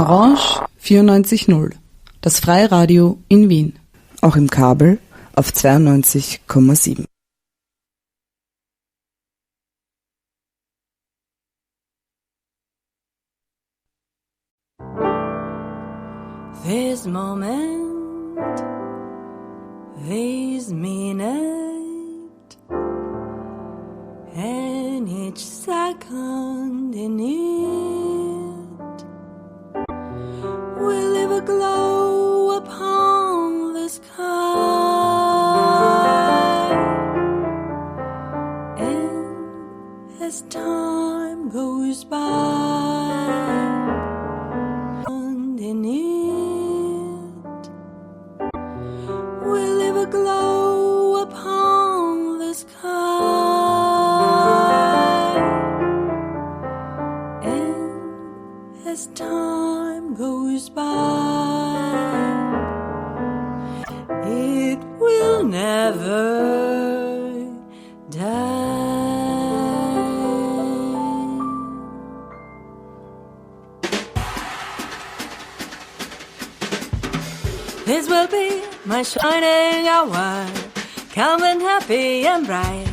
Orange 94.0, das Freiradio in Wien. Auch im Kabel auf 92,7. This moment, this minute, and each second in it will leave a glow upon the sky. And as time goes by, and in it will leave a glow upon the sky. And as time goes by, it will never die. This will be my shining hour, calm and happy and bright.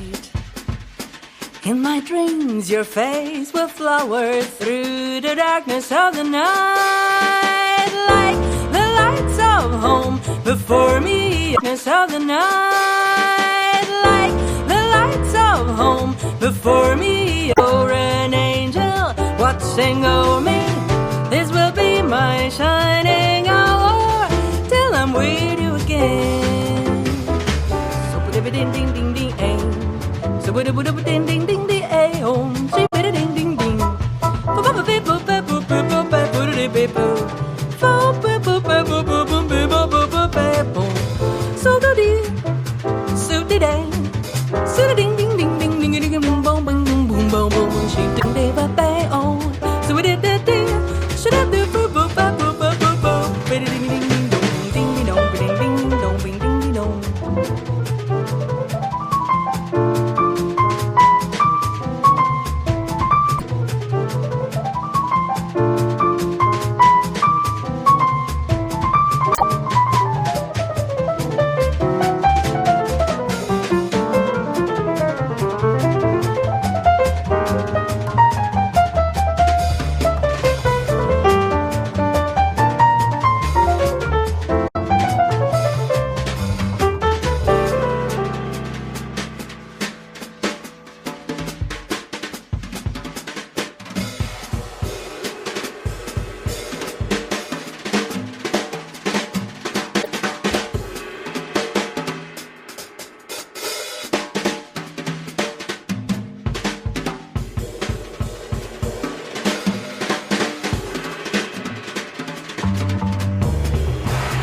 In my dreams, your face will flower through the darkness of the night, like the lights of home before me. Darkness of the night, like the lights of home before me. You're an angel watching over me. This will be my shining hour till I'm with you again. So ding ding ding ding ding. So ding ding ding ding ding ding ding. So do dee, so dee dang, so ding ding ding ding ding ding boom boom boom boom boom boom boom. She ding ding ba ba oh, so dee dee dee, so dee dee boo boo ba boo ba boo boo, ding ding ding ding ding ding dong ding ding dong ding ding dong.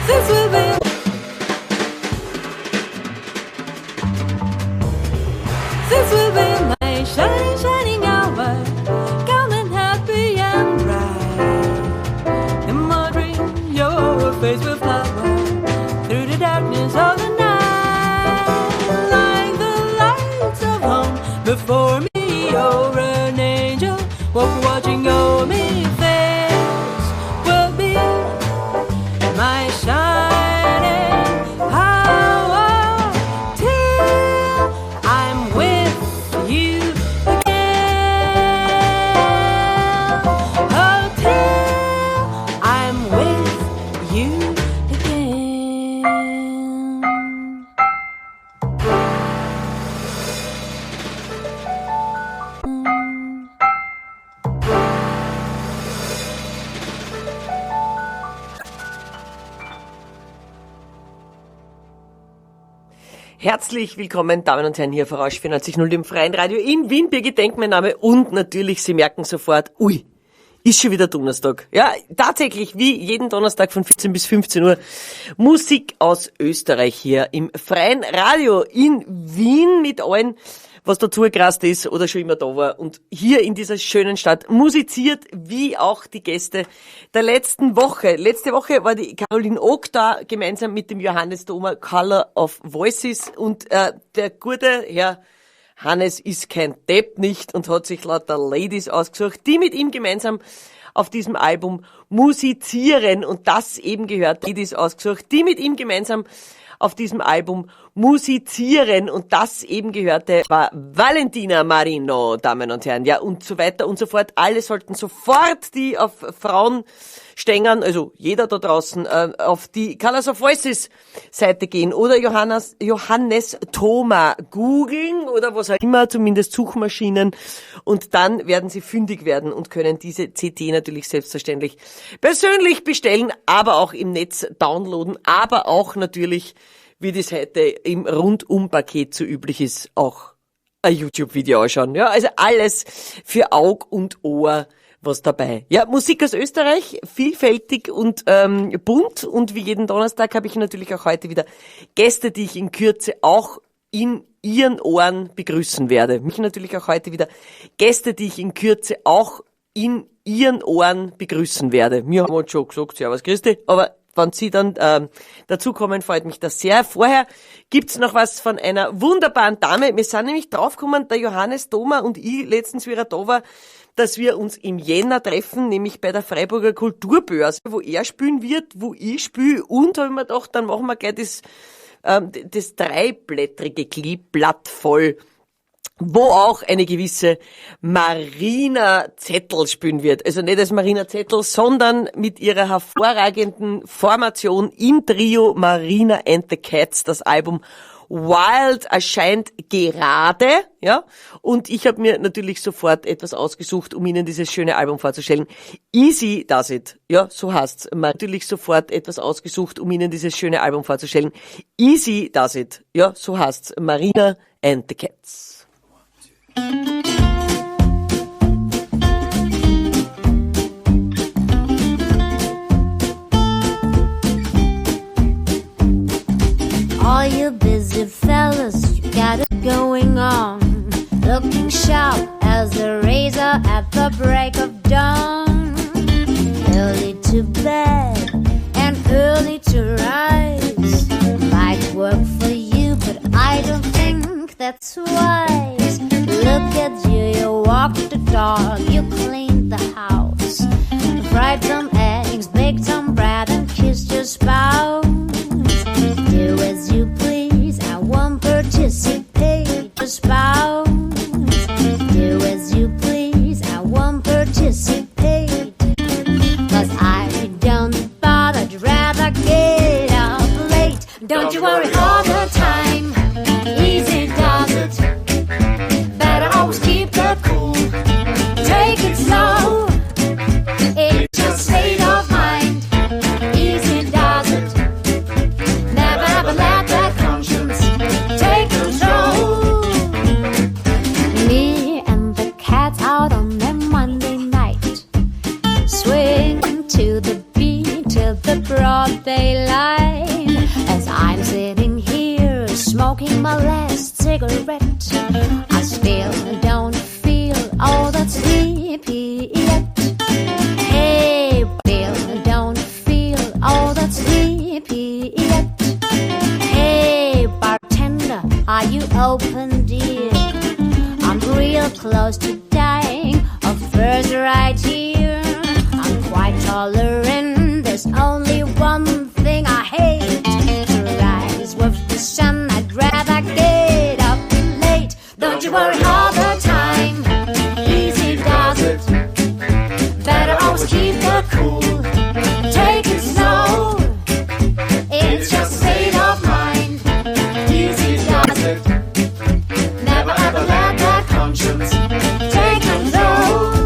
This will be This will be my shining, shining hour, calm and happy and bright. In my dream, your face will flower through the darkness of the night, like the lights of home before me. You're an angel, watching over me. This will be my shining hour till I'm with you again. Oh, till I'm with you again. Herzlich willkommen, Damen und Herren, hier auf Orange 94.0, dem Freien Radio in Wien. Birgit Denk, mein Name. Und natürlich, Sie merken sofort, ui, ist schon wieder Donnerstag. Ja, tatsächlich, wie jeden Donnerstag von 14 bis 15 Uhr, Musik aus Österreich hier im Freien Radio in Wien mit allen, was dazu gerast ist oder schon immer da war und hier in dieser schönen Stadt musiziert, wie auch die Gäste der letzten Woche. Letzte Woche war die Caroline Ock da, gemeinsam mit dem Johannes Thoma, Color of Voices, und der gute Herr Hannes ist kein Depp nicht und hat sich lauter Ladies ausgesucht, die mit ihm gemeinsam auf diesem Album musizieren und das eben gehört, Ladies ausgesucht, die mit ihm gemeinsam auf diesem Album musizieren und das eben gehörte war Valentina Marino, Damen und Herren, ja und so weiter und so fort. Alle sollten sofort die auf Frauen stängern, also jeder da draußen, auf die Colors of Voices Seite gehen oder Johannes Thoma googeln oder was auch immer, zumindest Suchmaschinen und dann werden sie fündig werden und können diese CD natürlich selbstverständlich persönlich bestellen, aber auch im Netz downloaden, aber auch natürlich, wie das heute im Rundum-Paket so üblich ist, auch ein YouTube-Video anschauen. Ja, also alles für Aug und Ohr was dabei. Ja, Musik aus Österreich, vielfältig und bunt und wie jeden Donnerstag habe ich natürlich auch heute wieder Gäste, die ich in Kürze auch in ihren Ohren begrüßen werde. Mich natürlich auch heute wieder Gäste, die ich in Kürze auch in ihren Ohren begrüßen werde. Mir haben wir schon gesagt, servus Christi, aber wenn Sie dann dazukommen, freut mich das sehr. Vorher gibt's noch was von einer wunderbaren Dame. Wir sind nämlich draufgekommen, der Johannes Thoma und ich, letztens, wie er da war, dass wir uns im Jänner treffen, nämlich bei der Freiburger Kulturbörse, wo er spielen wird, wo ich spiele und habe ich mir gedacht, dann machen wir gleich das dreiblättrige Kleeblatt voll, wo auch eine gewisse Marina Zettl spielen wird. Also nicht als Marina Zettl, sondern mit ihrer hervorragenden Formation im Trio Marina and the Cats. Das Album Wild erscheint gerade, ja, und ich habe mir natürlich sofort etwas ausgesucht, um Ihnen dieses schöne Album vorzustellen. Easy Does It, ja, so heißt's. Natürlich sofort etwas ausgesucht, um Ihnen dieses schöne Album vorzustellen. Easy Does It, ja, so heißt's. Marina and the Cats. All you busy fellas, you got it going on. Looking sharp as a razor at the break of dawn. Early to bed and early to rise. Might work for you, but I don't think that's wise. Look at you, you walk the dog, you cleaned the house. Fried some eggs, baked some bread, and kissed your spouse. Do as you please, I won't participate. Your spouse. Do as you please, I won't participate. 'Cause I don't bother, I'd rather get up late. Don't you worry all the time, easy does it. Better always keep the cool, take it slow. It's your state of mind, easy does it. Never ever let that conscience take control. Me and the cats out on a Monday night, swing to the beat till the broad daylight. As I'm sitting here smoking my last cigarette, I still don't feel all that sleepy yet. Hey, still don't feel all that sleepy yet. Hey, bartender, are you open, dear? I'm real close to dying of thirst right here. I'm quite tolerant. There's only one thing I hate: to rise with the sun. I'd rather get up late. Don't you worry all the time. Easy does it. Better always keep the cool. Take it slow. It's just a state of mind. Easy does it. Never ever let that conscience take control.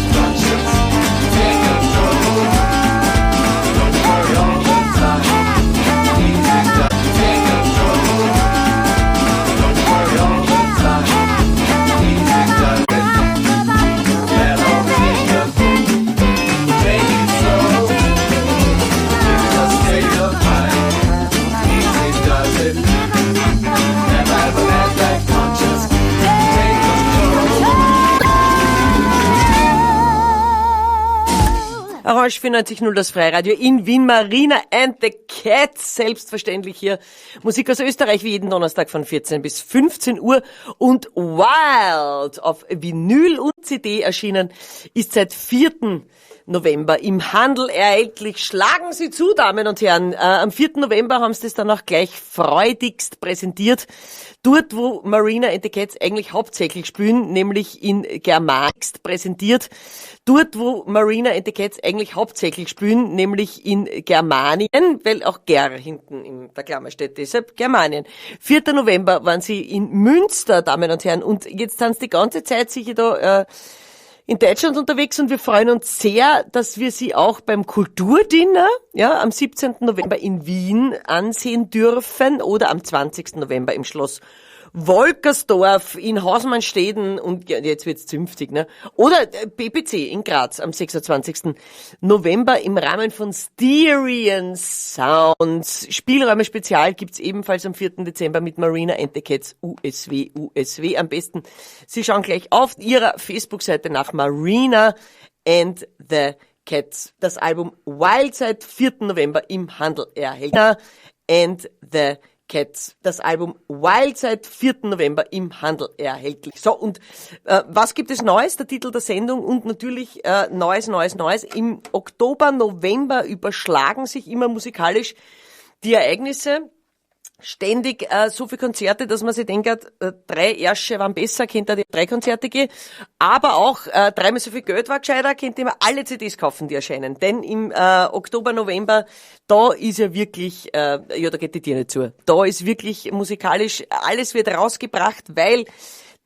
that conscience take control. Don't worry all the time. Easy does take control. Don't worry all the time. Easy does it. Let all take Take it slow. It's a state of mind. Easy does it. Never ever let that conscience take control. Orange 94.0, das Freiradio in Wien. Marina and the Cats, selbstverständlich hier. Musik aus Österreich wie jeden Donnerstag von 14 bis 15 Uhr. Und Wild auf Vinyl und CD erschienen, ist seit 4. November im Handel erhältlich. Schlagen Sie zu, Damen und Herren. Am 4. November haben sie das dann auch gleich freudigst präsentiert. Dort, wo Marina and the Cats eigentlich hauptsächlich spielen, nämlich in Germanien präsentiert. Dort, wo Marina and the Cats eigentlich hauptsächlich spielen, nämlich in Germanien, weil auch Ger hinten in der Klammer steht, deshalb Germanien. 4. November waren sie in Münster, Damen und Herren, und jetzt sind sie die ganze Zeit sicher da in Deutschland unterwegs und wir freuen uns sehr, dass wir sie auch beim Kulturdinner, ja, am 17. November in Wien ansehen dürfen oder am 20. November im Schloss Wolkersdorf in Hausmannstätten und ja, jetzt wird's zünftig, ne? Oder BPC in Graz am 26. November im Rahmen von Styrian Sounds. Spielräume Spezial gibt's ebenfalls am 4. Dezember mit Marina and the Cats USW USW. Am besten Sie schauen gleich auf ihrer Facebook-Seite nach Marina and the Cats. Das Album Wild seit 4. November im Handel erhältlich. And the Cats. Das Album Wild seit 4. November im Handel erhältlich. So, und was gibt es Neues? Der Titel der Sendung und natürlich Neues, Neues, Neues. Im Oktober, November überschlagen sich immer musikalisch die Ereignisse. Ständig so viele Konzerte, dass man sich denkt, drei Ärsche waren besser, könnte die drei Konzerte gehen. Aber auch dreimal so viel Geld war gescheiter, könnte man alle CDs kaufen, die erscheinen. Denn im Oktober, November, da ist ja wirklich, ja, da geht die Tür nicht zu. Da ist wirklich musikalisch, alles wird rausgebracht, weil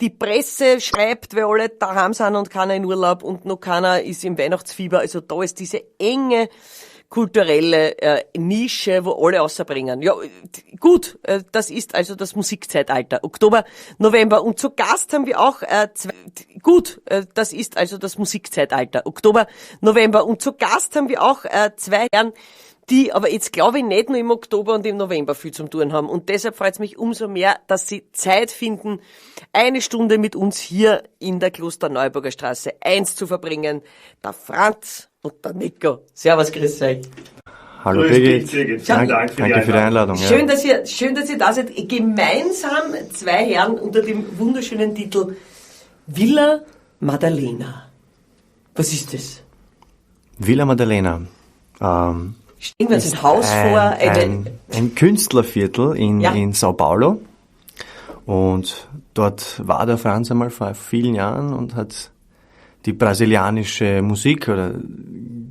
die Presse schreibt, weil alle daheim sind und keiner in Urlaub und noch keiner ist im Weihnachtsfieber. Also da ist diese enge kulturelle Nische, wo alle außerbringen. Ja, gut, das ist also das Musikzeitalter. Oktober, November. Und zu Gast haben wir auch zwei, gut, das ist also das Musikzeitalter. Oktober, November. Und zu Gast haben wir auch zwei Herren, die aber jetzt glaube ich nicht nur im Oktober und im November viel zum tun haben. Und deshalb freut es mich umso mehr, dass sie Zeit finden, eine Stunde mit uns hier in der Klosterneuburger Straße 1 zu verbringen. Der Franz und der Nico. Servus, grüß euch. Hallo Grüß Birgit. dich, Birgit. Vielen Danke, Dank für die danke für die Einladung. Ja. Schön, dass ihr da seid. Gemeinsam zwei Herren unter dem wunderschönen Titel Villa Madalena. Was ist das? Villa Madalena. Stellen wir uns ein Haus vor, ein Künstlerviertel Ja. in Sao Paulo. Und dort war der Franz einmal vor vielen Jahren und hat die brasilianische Musik oder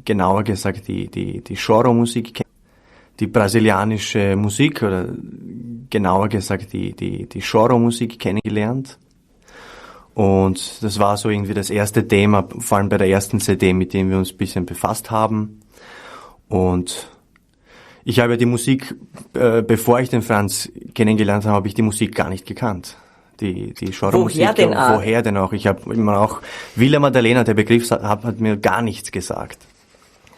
genauer gesagt die Choro-Musik, die brasilianische Musik oder genauer gesagt die Choro-Musik kennengelernt. Und das war so irgendwie das erste Thema, vor allem bei der ersten CD, mit dem wir uns ein bisschen befasst haben. Und ich habe ja die Musik, bevor ich den Franz kennengelernt habe, habe ich die Musik gar nicht gekannt. Die Choro-Musik. Woher denn auch? Woher denn auch? Ich habe immer auch Villa Madalena, der Begriff hat mir gar nichts gesagt.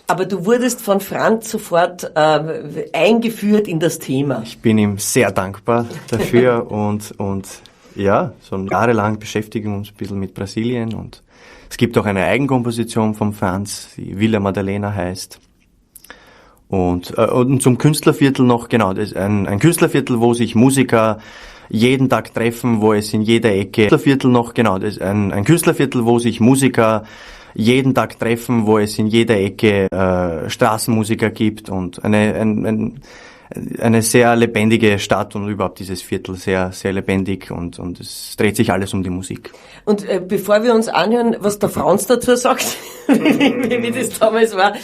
Aber du wurdest von Franz sofort eingeführt in das Thema. Ich bin ihm sehr dankbar dafür und ja, so jahrelang beschäftigen wir uns ein bisschen mit Brasilien und es gibt auch eine Eigenkomposition von Franz, die Villa Madalena heißt. Und zum Künstlerviertel noch, genau, das ist ein Künstlerviertel, wo sich Musiker jeden Tag treffen, wo es in jeder Ecke Künstlerviertel noch, genau, das ist ein Künstlerviertel, wo sich Musiker jeden Tag treffen, wo es in jeder Ecke Straßenmusiker gibt und eine sehr lebendige Stadt und überhaupt dieses Viertel sehr, sehr lebendig und es dreht sich alles um die Musik. Und bevor wir uns anhören, was der Franz dazu sagt, wie das damals war,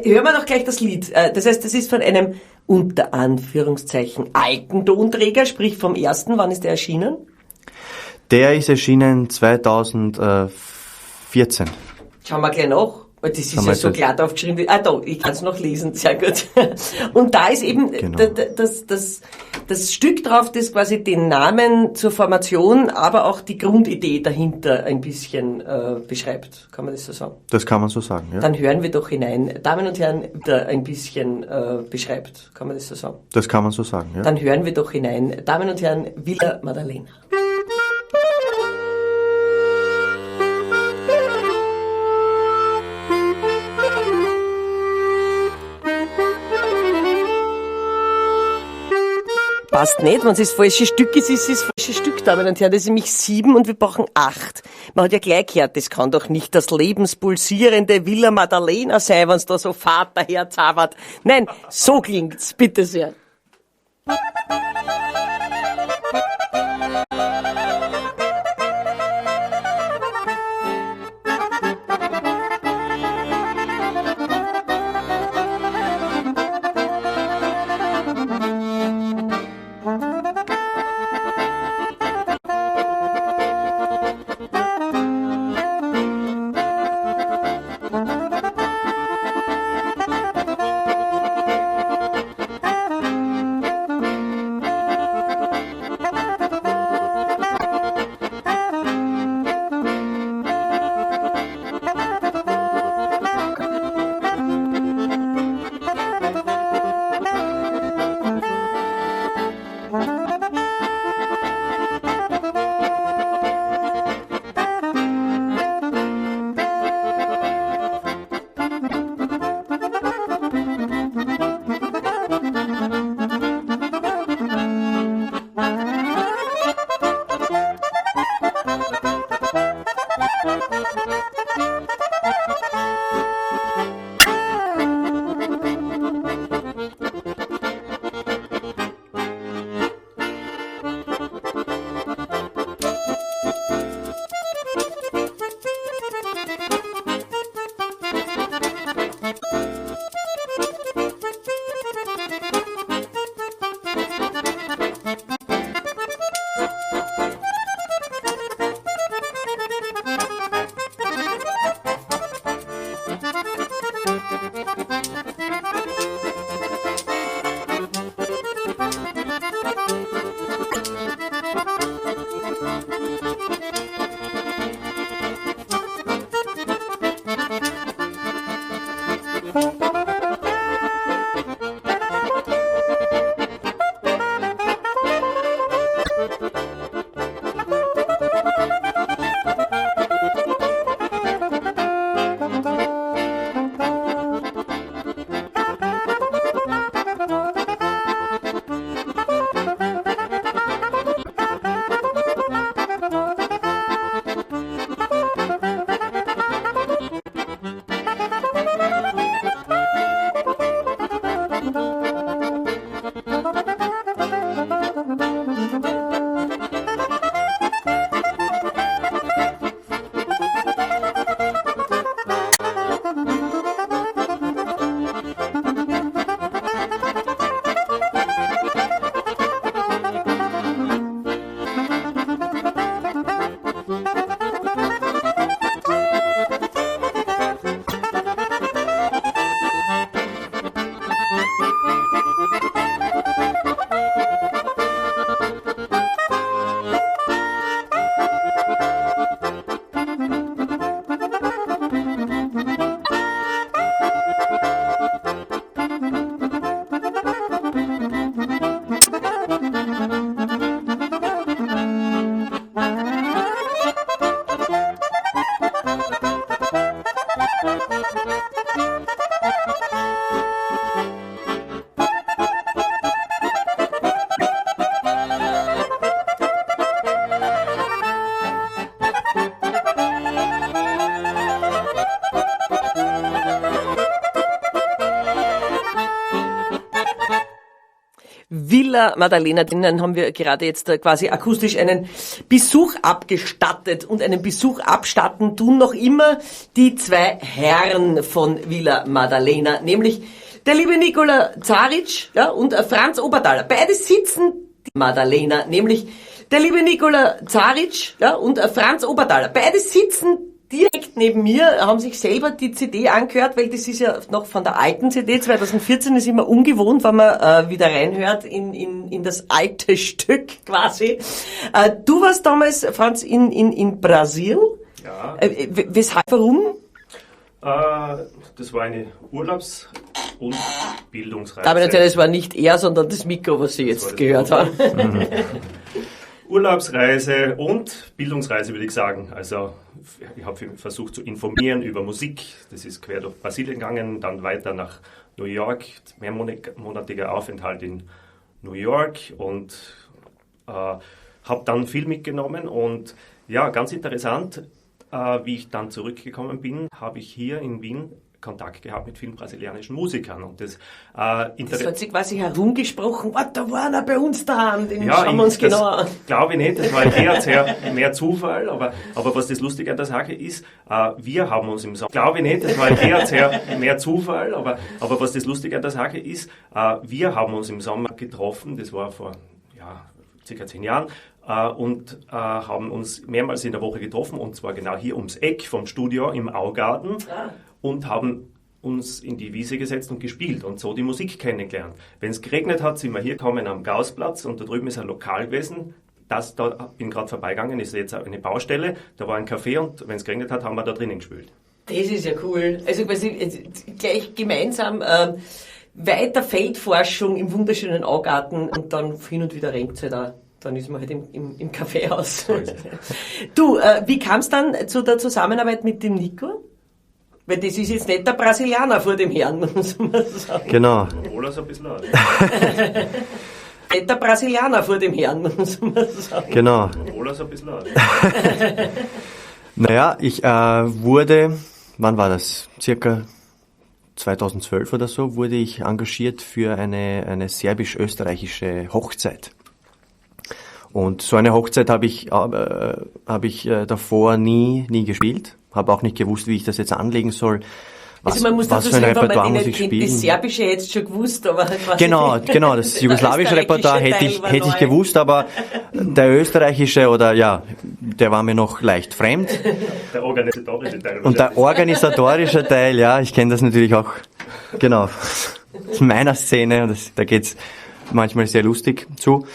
hören wir doch gleich das Lied. Das heißt, das ist von einem unter Anführungszeichen alten Tonträger, sprich vom ersten. Wann ist der erschienen? Der ist erschienen 2014. Schauen wir gleich nach. Weil das ist Haben ja wir so jetzt- glatt aufgeschrieben. Ah, da, ich kann es noch lesen, sehr gut. Und da ist eben Genau. das Stück drauf, das quasi den Namen zur Formation, aber auch die Grundidee dahinter ein bisschen beschreibt. Kann man das so sagen? Das kann man so sagen, ja. Dann hören wir doch hinein. Damen und Herren, da ein bisschen beschreibt. Kann man das so sagen? Das kann man so sagen, ja. Dann hören wir doch hinein. Damen und Herren, Villa Madalena. Passt nicht, wenn es das falsche Stück ist, ist es das falsche Stück, Damen und Herren. Das ist nämlich 7 und wir brauchen 8. Man hat ja gleich gehört, das kann doch nicht das lebenspulsierende Villa Madalena sein, wenn's da so fad daher zabert. Nein, so klingt's, bitte sehr. Villa Madalena, denen haben wir gerade jetzt quasi akustisch einen Besuch abgestattet. Und einen Besuch abstatten tun noch immer die zwei Herren von Villa Madalena, nämlich der liebe Nikola Zaric, ja, und Franz Oberthaler. Beide sitzen Madalena, nämlich der liebe Nikola Zaric, ja, und Franz Oberthaler. Beide sitzen direkt neben mir, haben sich selber die CD angehört, weil das ist ja noch von der alten CD, 2014 ist immer ungewohnt, wenn man wieder reinhört in das alte Stück quasi. Du warst damals, Franz, in Brasil. Ja. Weshalb, warum? Das war eine Urlaubs- und Bildungsreise. Damen und Herren, es war nicht er, sondern das Mikro, was Sie jetzt gehört haben. Urlaubsreise und Bildungsreise, würde ich sagen. Also ich habe versucht zu informieren über Musik. Das ist quer durch Brasilien gegangen, dann weiter nach New York, mehrmonatiger Aufenthalt in New York und habe dann viel mitgenommen. Und ja, ganz interessant, wie ich dann zurückgekommen bin, habe ich hier in Wien Kontakt gehabt mit vielen brasilianischen Musikern. Und das, das hat sich quasi herumgesprochen, oh, da war einer bei uns daheim, den ja, schauen wir uns genau an. Glaube ich nicht, das war eher sehr, mehr Zufall, aber was das Lustige an der Sache ist, wir haben uns im Sommer, glaube ich nicht, das war eher sehr, mehr Zufall, aber was das Lustige an der Sache ist, wir haben uns im Sommer getroffen, das war vor, ja, circa 10 Jahren, und haben uns mehrmals in der Woche getroffen, und zwar genau hier ums Eck vom Studio im Augarten. Und haben uns in die Wiese gesetzt und gespielt und so die Musik kennengelernt. Wenn es geregnet hat, sind wir hier gekommen am Gaußplatz und da drüben ist ein Lokal gewesen. Das, da bin gerade vorbeigegangen, ist jetzt eine Baustelle, da war ein Café und wenn es geregnet hat, haben wir da drinnen gespielt. Das ist ja cool. Also quasi gleich gemeinsam weiter Feldforschung im wunderschönen Augarten und dann hin und wieder regnet es halt auch. Dann ist man halt im Kaffeehaus. So ist es. Du, wie kam es dann zu der Zusammenarbeit mit dem Nico? Weil das ist jetzt nicht der Brasilianer vor dem Herrn, muss man sagen. Genau. Obwohl er so ein bisschen aus. Nicht der Brasilianer vor dem Herrn, muss man sagen. Genau. Obwohl er so ein bisschen aus. Naja, ich wurde, wann war das? Circa 2012 oder so, wurde ich engagiert für eine serbisch-österreichische Hochzeit. Und so eine Hochzeit habe ich davor nie gespielt. Habe auch nicht gewusst, wie ich das jetzt anlegen soll. Was, also man muss dazu sagen, wenn man die nicht kennt, das Serbische hättest du schon gewusst, aber genau, das jugoslawische Repertoire hätte ich gewusst, aber der österreichische oder ja, der war mir noch leicht fremd. Der organisatorische Teil. Und der organisatorische Teil, ja, ich kenne das natürlich auch, genau, aus meiner Szene, und da geht's manchmal sehr lustig zu.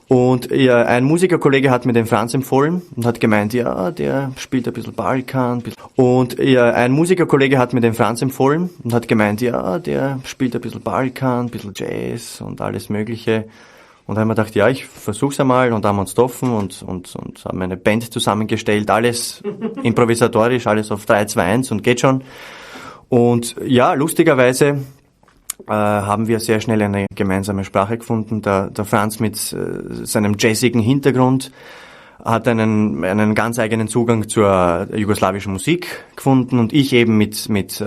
Und ja, ein Musikerkollege hat mir den Franz empfohlen und hat gemeint, ja, der spielt ein bisschen Balkan. Und ja, ein Musikerkollege hat mir den Franz empfohlen und hat gemeint, ja, der spielt ein bisschen Balkan, ein bisschen Jazz und alles Mögliche. Und da haben wir gedacht, ja, ich versuch's einmal, und haben uns getroffen und haben eine Band zusammengestellt, alles improvisatorisch, alles auf 3, 2, 1 und geht schon. Und ja, lustigerweise haben wir sehr schnell eine gemeinsame Sprache gefunden. Der Franz mit seinem jazzigen Hintergrund hat einen ganz eigenen Zugang zur jugoslawischen Musik gefunden und ich eben mit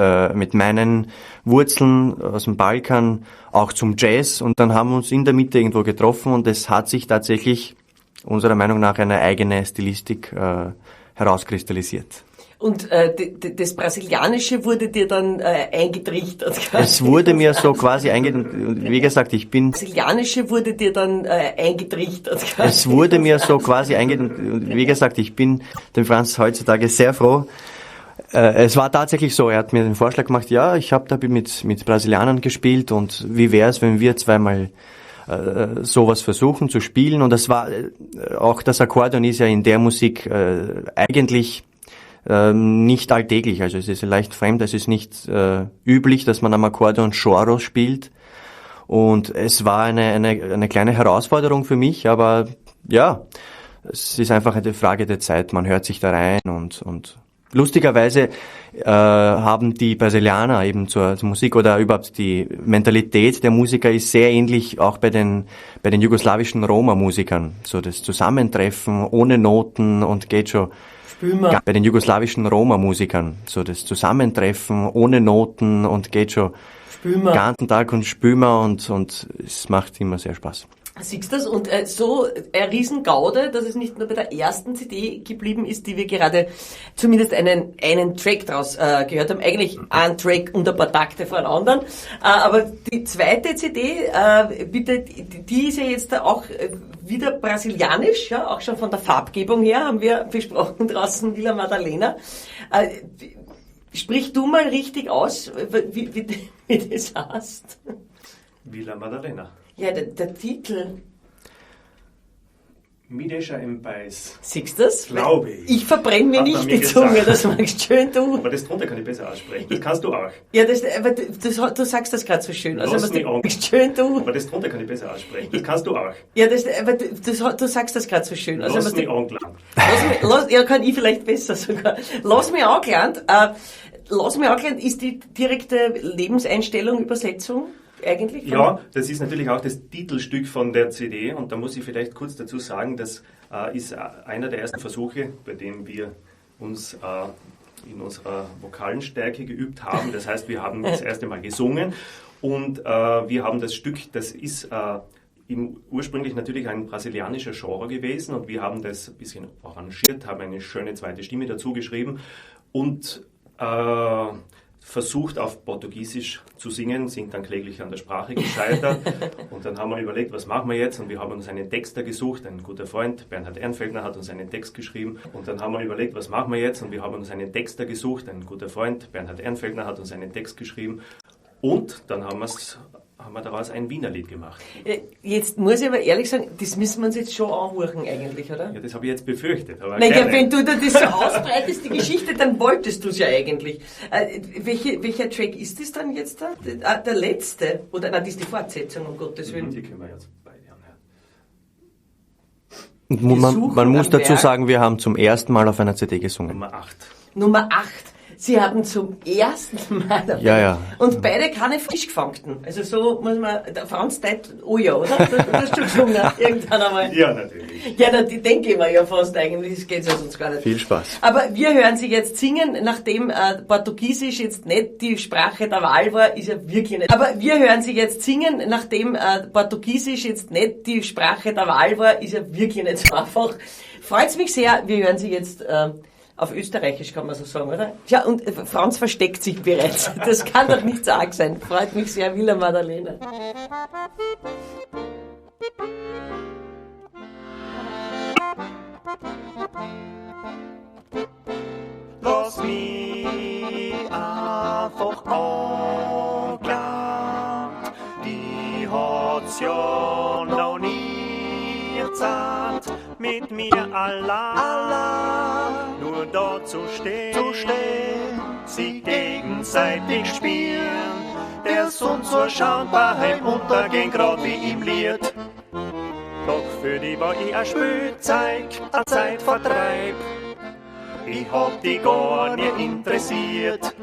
meinen Wurzeln aus dem Balkan auch zum Jazz, und dann haben wir uns in der Mitte irgendwo getroffen und es hat sich tatsächlich unserer Meinung nach eine eigene Stilistik herauskristallisiert. Und das Brasilianische wurde dir dann eingetrichtert? Quasi. Es wurde mir so quasi eingetrichtert. Wie gesagt, ich bin... Brasilianische wurde dir dann eingetrichtert? Quasi. Es wurde mir so quasi eingetrichtert. Wie gesagt, ich bin dem Franz heutzutage sehr froh. Es war tatsächlich so, er hat mir den Vorschlag gemacht, ja, ich habe da mit Brasilianern gespielt und wie wäre es, wenn wir zweimal sowas versuchen zu spielen. Und das war, auch das Akkordeon ist ja in der Musik eigentlich nicht alltäglich, also es ist leicht fremd, es ist nicht üblich, dass man am Akkordeon Choro spielt, und es war eine kleine Herausforderung für mich, aber ja, es ist einfach eine Frage der Zeit, man hört sich da rein und lustigerweise haben die Brasilianer eben zur Musik oder überhaupt die Mentalität der Musiker ist sehr ähnlich auch bei den jugoslawischen Roma-Musikern, so das Zusammentreffen ohne Noten und geht schon. Bei den jugoslawischen Roma-Musikern, so das Zusammentreffen ohne Noten und geht schon den ganzen Tag und spülen wir und es macht immer sehr Spaß. Siehst du das? Und so ein Riesengaude, dass es nicht nur bei der ersten CD geblieben ist, die wir gerade zumindest einen Track draus gehört haben. Eigentlich einen Track und ein paar Takte von anderen. Aber die zweite CD, bitte, die ist ja jetzt auch wieder brasilianisch, ja, auch schon von der Farbgebung her, haben wir besprochen draußen, Vila Madalena. Sprich du mal richtig aus, wie das heißt. Vila Madalena. Ja, der Titel. Me deixa em paz. Siehst du das? Glaube ich. Ich verbrenne mir Hat nicht man mir die Zunge, gesagt. das magst schön du. Aber das drunter kann ich besser aussprechen. Das kannst du auch. Ja, aber du sagst das gerade so schön. Also, Lass was mich du an. schön du. Aber das drunter kann ich besser aussprechen. Das kannst du auch. Ja, aber du sagst das gerade so schön. Also, Lass was mich du, angelangt. Ja, kann ich vielleicht besser sogar. Lass mich angelangt. Lass mich angelangt ist die direkte Lebenseinstellung, Übersetzung eigentlich? Ja, das ist natürlich auch das Titelstück von der CD und da muss ich vielleicht kurz dazu sagen, das ist einer der ersten Versuche, bei dem wir uns in unserer vokalen Stärke geübt haben. Das heißt, wir haben das erste Mal gesungen und wir haben das Stück, das ist ursprünglich natürlich ein brasilianischer Genre gewesen und wir haben das ein bisschen arrangiert, haben eine schöne zweite Stimme dazu geschrieben und versucht auf Portugiesisch zu singen, sind dann kläglich an der Sprache gescheitert und dann haben wir überlegt, was machen wir jetzt und wir haben uns einen Texter gesucht, ein guter Freund, Bernhard Ehrenfeldner, hat uns einen Text geschrieben und dann haben wir überlegt, was machen wir jetzt und wir haben uns einen Texter gesucht, ein guter Freund, Bernhard Ehrenfeldner, hat uns einen Text geschrieben und dann haben wir daraus ein Wiener Lied gemacht. Jetzt muss ich aber ehrlich sagen, das müssen wir uns jetzt schon anhören eigentlich, oder? Ja, das habe ich jetzt befürchtet. Aber naja, gerne. wenn du da das so ausbreitest, die Geschichte, dann wolltest du es ja eigentlich. Welcher Track ist das dann jetzt da? Der letzte? Oder nein, das ist die Fortsetzung, um Gottes Willen. Die können wir jetzt beide anhören. Und man muss dazu sagen, wir haben zum ersten Mal auf einer CD gesungen. Nummer 8. Nummer 8. Sie haben zum ersten Mal. Ja, ja. Und beide keine frisch gefangten. Also so muss man, der Franz Deit, oh ja, oder? Du hast schon gesungen, irgendwann einmal. Ja, natürlich. Ja, na, die denke ich mir ja fast eigentlich, das geht ja sonst gar nicht. Viel Spaß. Aber wir hören Sie jetzt singen, nachdem Portugiesisch jetzt nicht die Sprache der Wahl war, ist ja wirklich nicht. Aber wir hören Sie jetzt singen, nachdem Portugiesisch jetzt nicht die Sprache der Wahl war, ist ja wirklich nicht so einfach. Freut's mich sehr, wir hören Sie jetzt auf Österreichisch kann man so sagen, oder? Ja, und Franz versteckt sich bereits. Das kann doch nicht so arg sein. Freut mich sehr, Vila Madalena. Lass mich einfach angelangt, die hat's ja noch nie gezahlt. Mit mir allein, nur da zu stehen, sie gegenseitig spielen, der Sonne zur Schauen beim Untergehen grad wie im Lied. Doch für die war ich ein Spielzeug, ein Zeitvertreib. Ich hab die gar nicht interessiert.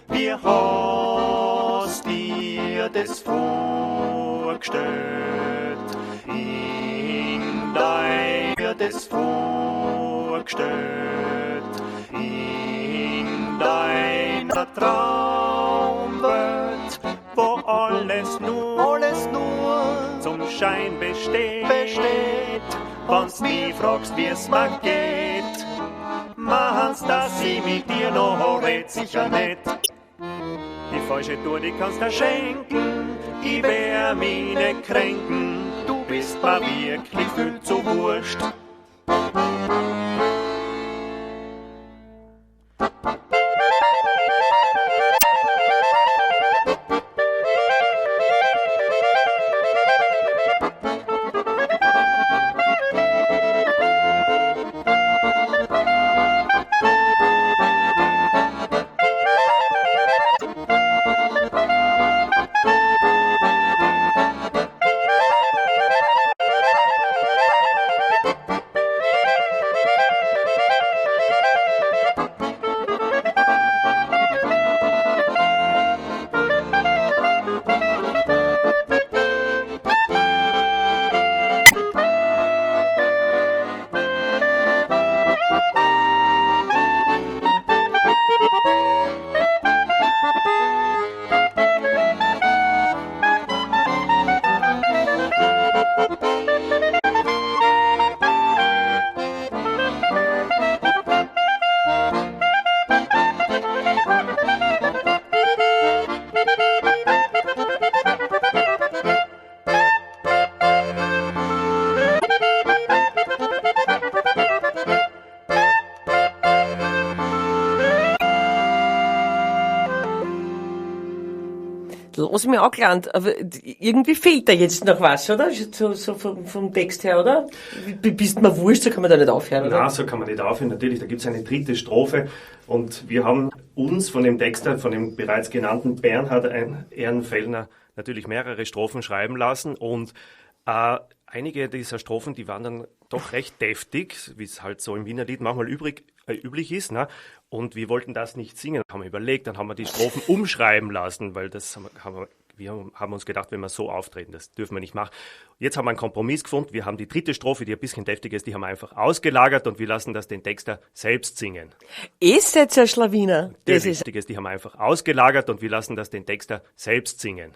Wie hast dir das vorgestellt? In dein das vorgestellt? In deiner Traumwelt, wo alles nur zum Schein besteht. Wenn's mich fragst, wie's mir geht, meinst, dass ich mit dir noch red, sicher nicht. Die falsche Tour, die kannst du schenken, ich wär mich nicht kränken, du bist mir wirklich viel zu wurscht. Lass mich angelernt, aber irgendwie fehlt da jetzt noch was, oder? So vom Text her, oder? Bist mir wurscht, so kann man da nicht aufhören, oder? Nein, so kann man nicht aufhören, natürlich. Da gibt's eine dritte Strophe und wir haben uns von dem Texter, von dem bereits genannten Bernhard Ehrenfellner, natürlich mehrere Strophen schreiben lassen und einige dieser Strophen, die waren dann doch recht deftig, wie es halt so im Wiener Lied manchmal üblich ist, ne? Und wir wollten das nicht singen, haben wir überlegt, dann haben wir die Strophen umschreiben lassen, weil das wir haben uns gedacht, wenn wir so auftreten, das dürfen wir nicht machen. Jetzt haben wir einen Kompromiss gefunden, wir haben die dritte Strophe, die ein bisschen deftiger ist, die haben wir einfach ausgelagert und wir lassen das den Texter selbst singen. Ist jetzt ein Schlawiner. Das ist, die haben wir einfach ausgelagert und wir lassen das den Texter selbst singen.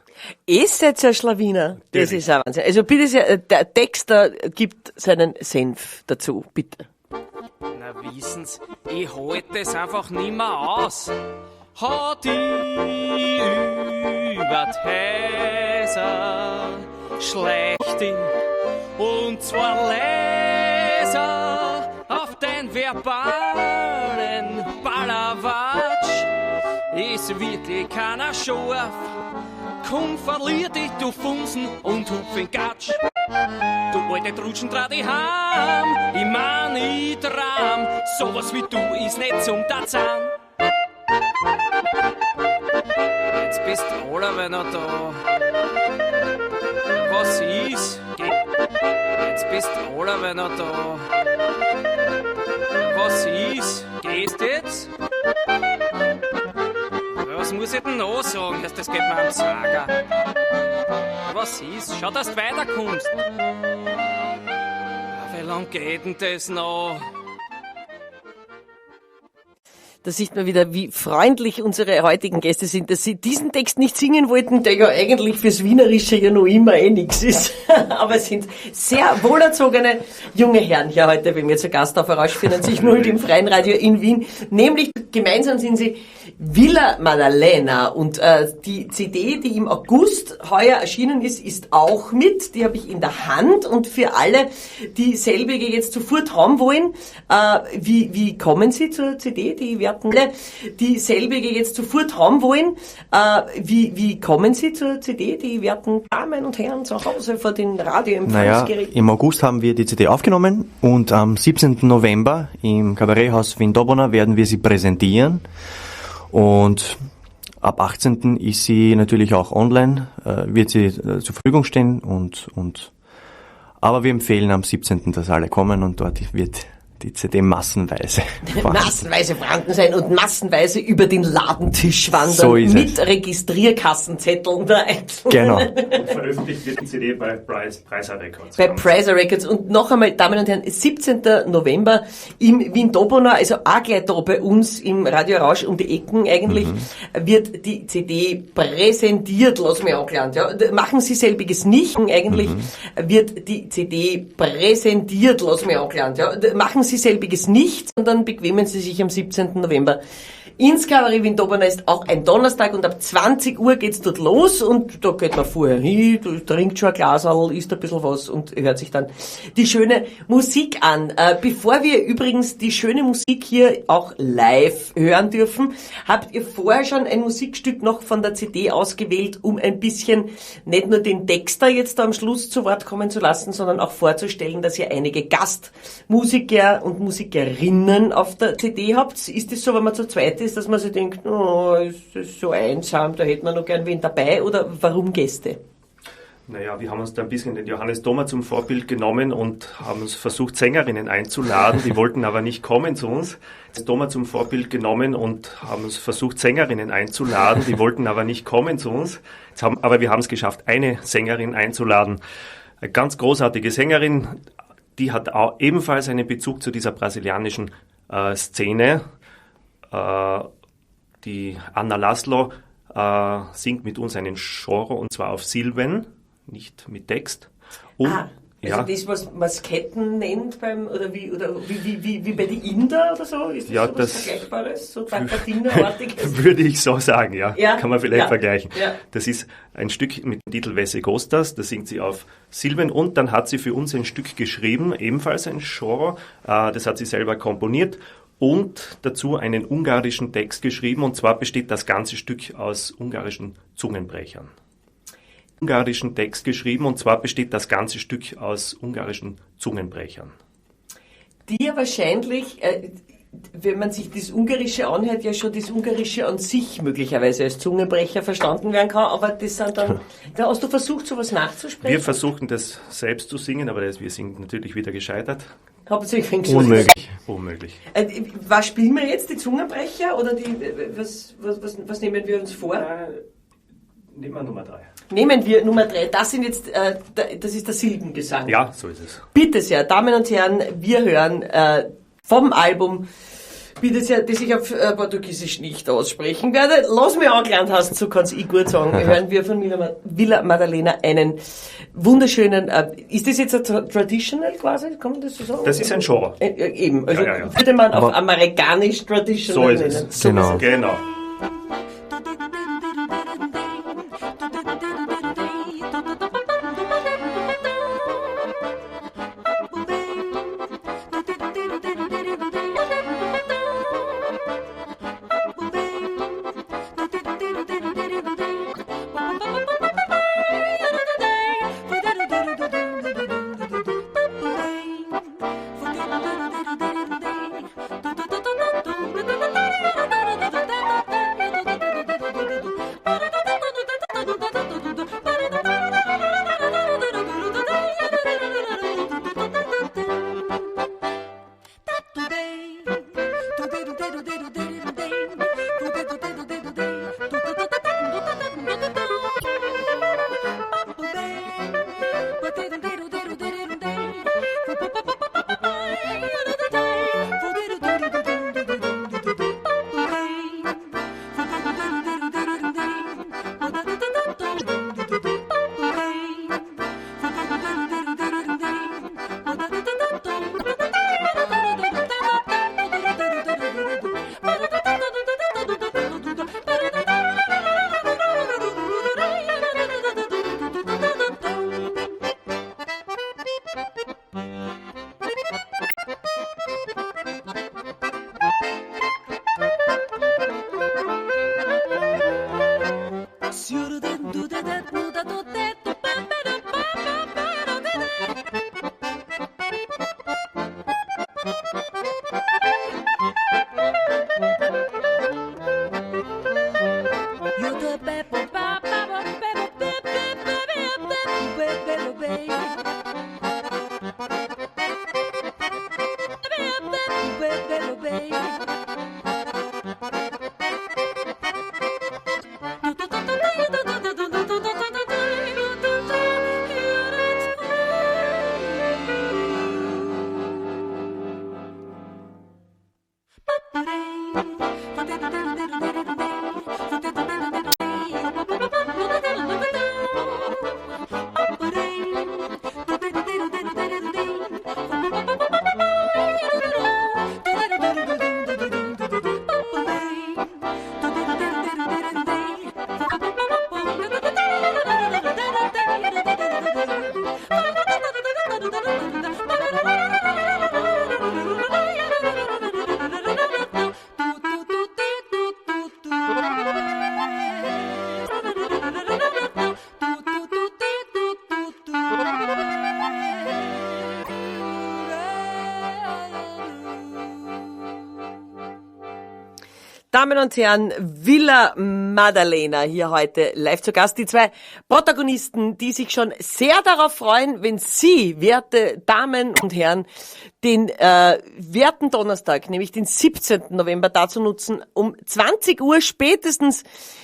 Ist jetzt ein Schlawiner. Das ist ein Wahnsinn. Also bitte sehr, der Texter gibt seinen Senf dazu, bitte. Na wissen's, ich halt das einfach nimmer aus. Hat ich über die Häuser schlecht in und zwar Leser auf den verbalen Ballerwatsch ist wirklich keiner scharf. Komm, verlier dich, du Funsen, und hupf in Gatsch. Du alte Trutschen, trau dich heim, ich mein, ich tram, sowas wie du ist nicht zum Tarzan. Jetzt bist allerweil noch da. Was ist? Jetzt bist allerweil noch da. Was ist? Gehst jetzt? Was muss ich denn noch sagen? Das geht mir am Sager. Was ist? Schau, dass du weiterkommst. Wie lang geht denn das noch? Da sieht man wieder, wie freundlich unsere heutigen Gäste sind, dass sie diesen Text nicht singen wollten, der ja eigentlich fürs Wienerische ja noch immer eh nix ist. Aber es sind sehr wohlerzogene junge Herren hier heute bei mir zu Gast auf Orange 94.0, dem Freien Radio in Wien. Nämlich gemeinsam sind sie Villa Madalena und die CD, die im August heuer erschienen ist, ist auch mit. Die habe ich in der Hand und für alle, die selbige jetzt zu Furt haben wollen, wie kommen sie zur CD? Die werden alle, die selbige jetzt zu Furt haben wollen, wie kommen sie zur CD? Die werten Damen und Herren zu Hause vor den Radioempfangsgeräten. Naja, im August haben wir die CD aufgenommen und am 17. November im Kabaretthaus Vindobona werden wir sie präsentieren. Und ab 18. ist sie natürlich auch online, wird sie zur Verfügung stehen aber wir empfehlen am 17., dass alle kommen und dort wird die CD massenweise vorhanden. Massenweise vorhanden sein und massenweise über den Ladentisch wandern. So ist mit es. Registrierkassenzetteln da einzeln. Genau. Und veröffentlicht wird die CD bei Preiser Records. Bei Preiser Records. Und noch einmal, Damen und Herren, 17. November im Vindobona, also auch gleich da bei uns im Radio Rausch um die Ecken eigentlich, wird die CD präsentiert. Lass mich angelernt. Ja. Machen Sie selbiges nicht. Eigentlich wird die CD präsentiert. Lass mich angelernt. Ja. Machen Sie selbiges nicht, sondern bequemen Sie sich am 17. November ins Kabarett Vindobona. Ist auch ein Donnerstag und ab 20 Uhr geht's dort los und da geht man vorher hin, trinkt schon ein Glaserl, isst ein bisschen was und hört sich dann die schöne Musik an. Bevor wir übrigens die schöne Musik hier auch live hören dürfen, habt ihr vorher schon ein Musikstück noch von der CD ausgewählt, um ein bisschen nicht nur den Texter jetzt da am Schluss zu Wort kommen zu lassen, sondern auch vorzustellen, dass ihr einige Gastmusiker und Musikerinnen auf der CD habt. Ist das so, wenn man zu zweit ist, dass man sich denkt, oh, es ist so einsam, da hätte man noch gern wen dabei, oder warum Gäste? Naja, wir haben uns da ein bisschen den Johannes Thoma zum Vorbild genommen und haben uns versucht, Sängerinnen einzuladen, die wollten aber nicht kommen zu uns. Thoma zum Vorbild genommen und haben uns versucht, Sängerinnen einzuladen, die wollten aber nicht kommen zu uns. Aber wir haben es geschafft, eine Sängerin einzuladen. Eine ganz großartige Sängerin, die hat auch ebenfalls einen Bezug zu dieser brasilianischen Szene. Die Anna Laszlo singt mit uns einen Choro, und zwar auf Silben, nicht mit Text. Und, also ja. Das, was Masketten nennt beim, oder wie bei den Inder oder so? Ist das ja, sowas das Vergleichbares? So Tracadina-artiges? Würde ich so sagen, ja. Ja. Kann man vielleicht ja. vergleichen. Ja. Das ist ein Stück mit dem Titel Vese Gostas, da singt sie auf Silben und dann hat sie für uns ein Stück geschrieben, ebenfalls ein Choro, das hat sie selber komponiert. und dazu einen ungarischen Text geschrieben. Und zwar besteht das ganze Stück aus ungarischen Zungenbrechern. Ungarischen Text geschrieben und zwar besteht das ganze Stück aus ungarischen Zungenbrechern. Die ja wahrscheinlich, wenn man sich das Ungarische anhört, ja schon das Ungarische an sich möglicherweise als Zungenbrecher verstanden werden kann, aber das sind dann, da hast du versucht, sowas nachzusprechen? Wir versuchen das selbst zu singen, aber wir sind natürlich wieder gescheitert. Habt ihr euch schon Unmöglich. Unmöglich. Was spielen wir jetzt? Die Zungenbrecher oder die, was nehmen wir uns vor? Nehmen wir Nummer 3. Nehmen wir Nummer 3. Das sind jetzt, das ist der Silbengesang. Ja, so ist es. Bitte sehr, Damen und Herren, wir hören vom Album, bitte sehr, das ich auf Portugiesisch nicht aussprechen werde. Lass mich angelernt hast, so kann's ich gut sagen. Hören wir von Vila Madalena einen wunderschönen, ist das jetzt ein Traditional quasi? Kann man das so sagen? Das ist ein Genre. Eben, also Ja. würde man auf Aber amerikanisch Traditional So ist es. nennen. So Genau. ist es. Genau. Damen und Herren, Vila Madalena hier heute live zu Gast. Die zwei Protagonisten, die sich schon sehr darauf freuen, wenn Sie, werte Damen und Herren, den werten Donnerstag, nämlich den 17. November, dazu nutzen, um 20 Uhr spätestens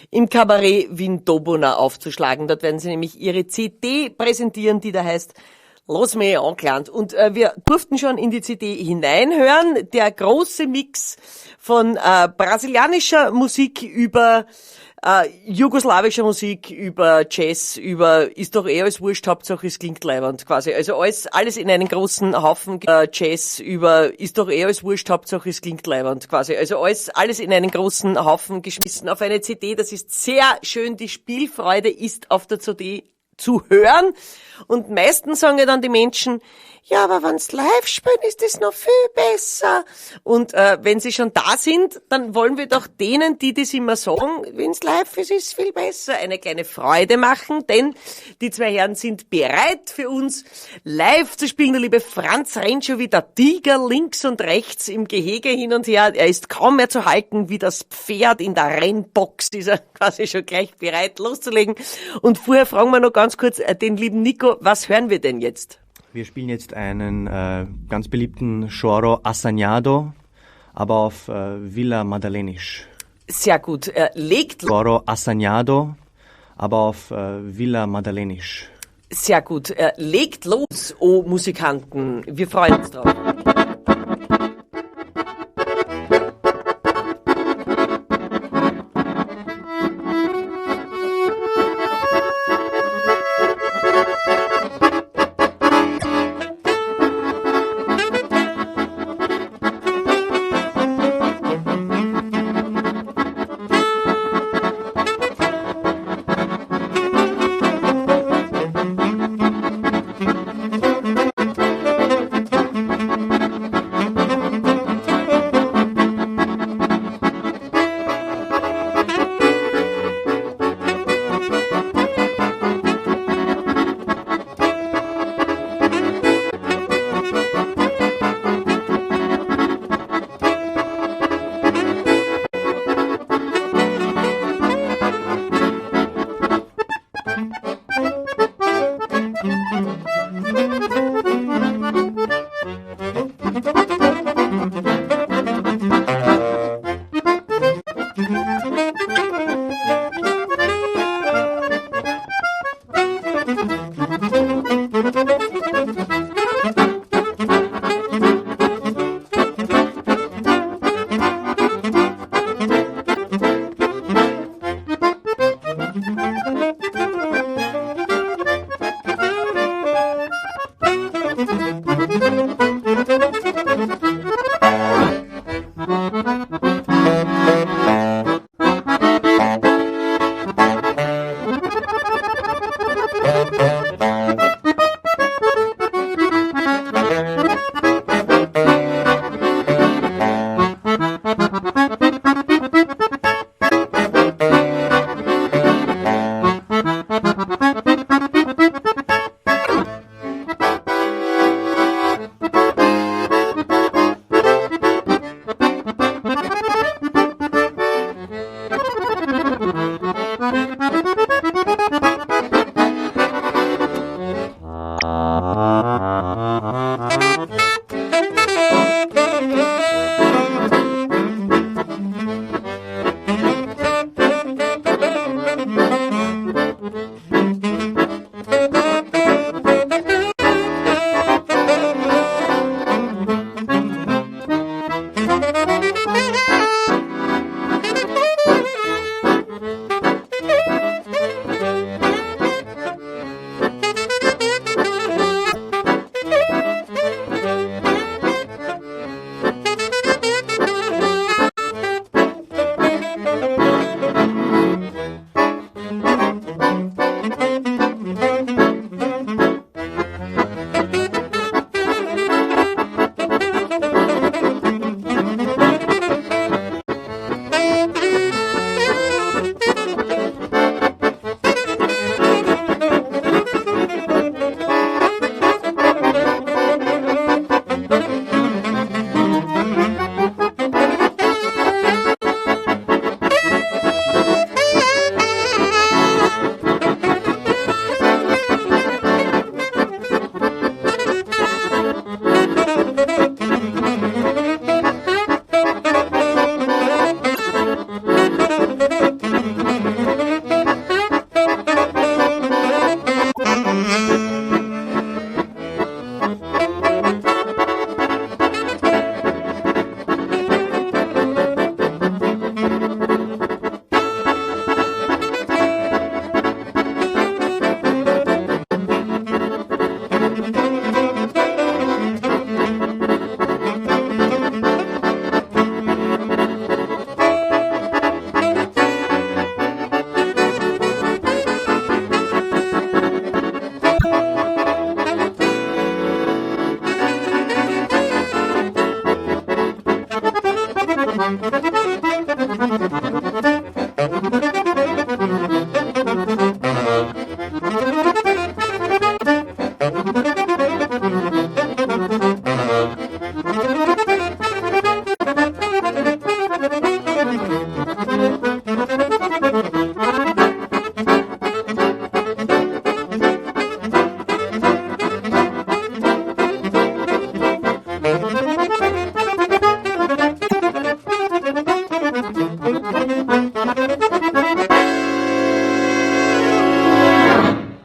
im Kabarett Vindobona aufzuschlagen. Dort werden sie nämlich ihre CD präsentieren, die da heißt Lass mich angelernt. Und wir durften schon in die CD hineinhören. Der große Mix von brasilianischer Musik über jugoslawischer Musik, über Jazz, über ist doch eh alles wurscht, Hauptsache es klingt leiwand quasi. Also alles in einen großen Haufen Jazz, über ist doch eh alles wurscht, Hauptsache es klingt leiwand quasi. Also alles in einen großen Haufen geschmissen auf eine CD. Das ist sehr schön. Die Spielfreude ist auf der CD zu hören. Und meistens sagen ja dann die Menschen, Ja, aber wenn's live spielen, ist das noch viel besser. Und wenn sie schon da sind, dann wollen wir doch denen, die das immer sagen, wenn's live ist, ist es viel besser, eine kleine Freude machen, denn die zwei Herren sind bereit für uns live zu spielen. Der liebe Franz rennt schon wie der Tiger links und rechts im Gehege hin und her. Er ist kaum mehr zu halten, wie das Pferd in der Rennbox ist er quasi schon gleich bereit loszulegen. Und vorher fragen wir noch ganz kurz den lieben Nico, was hören wir denn jetzt? Wir spielen jetzt einen ganz beliebten Choro Assanhado, aber auf Vila Madalenisch. Sehr gut. Legt Choro Assanhado, aber auf Vila Madalenisch. Sehr gut. Legt los, oh Musikanten. Wir freuen uns drauf.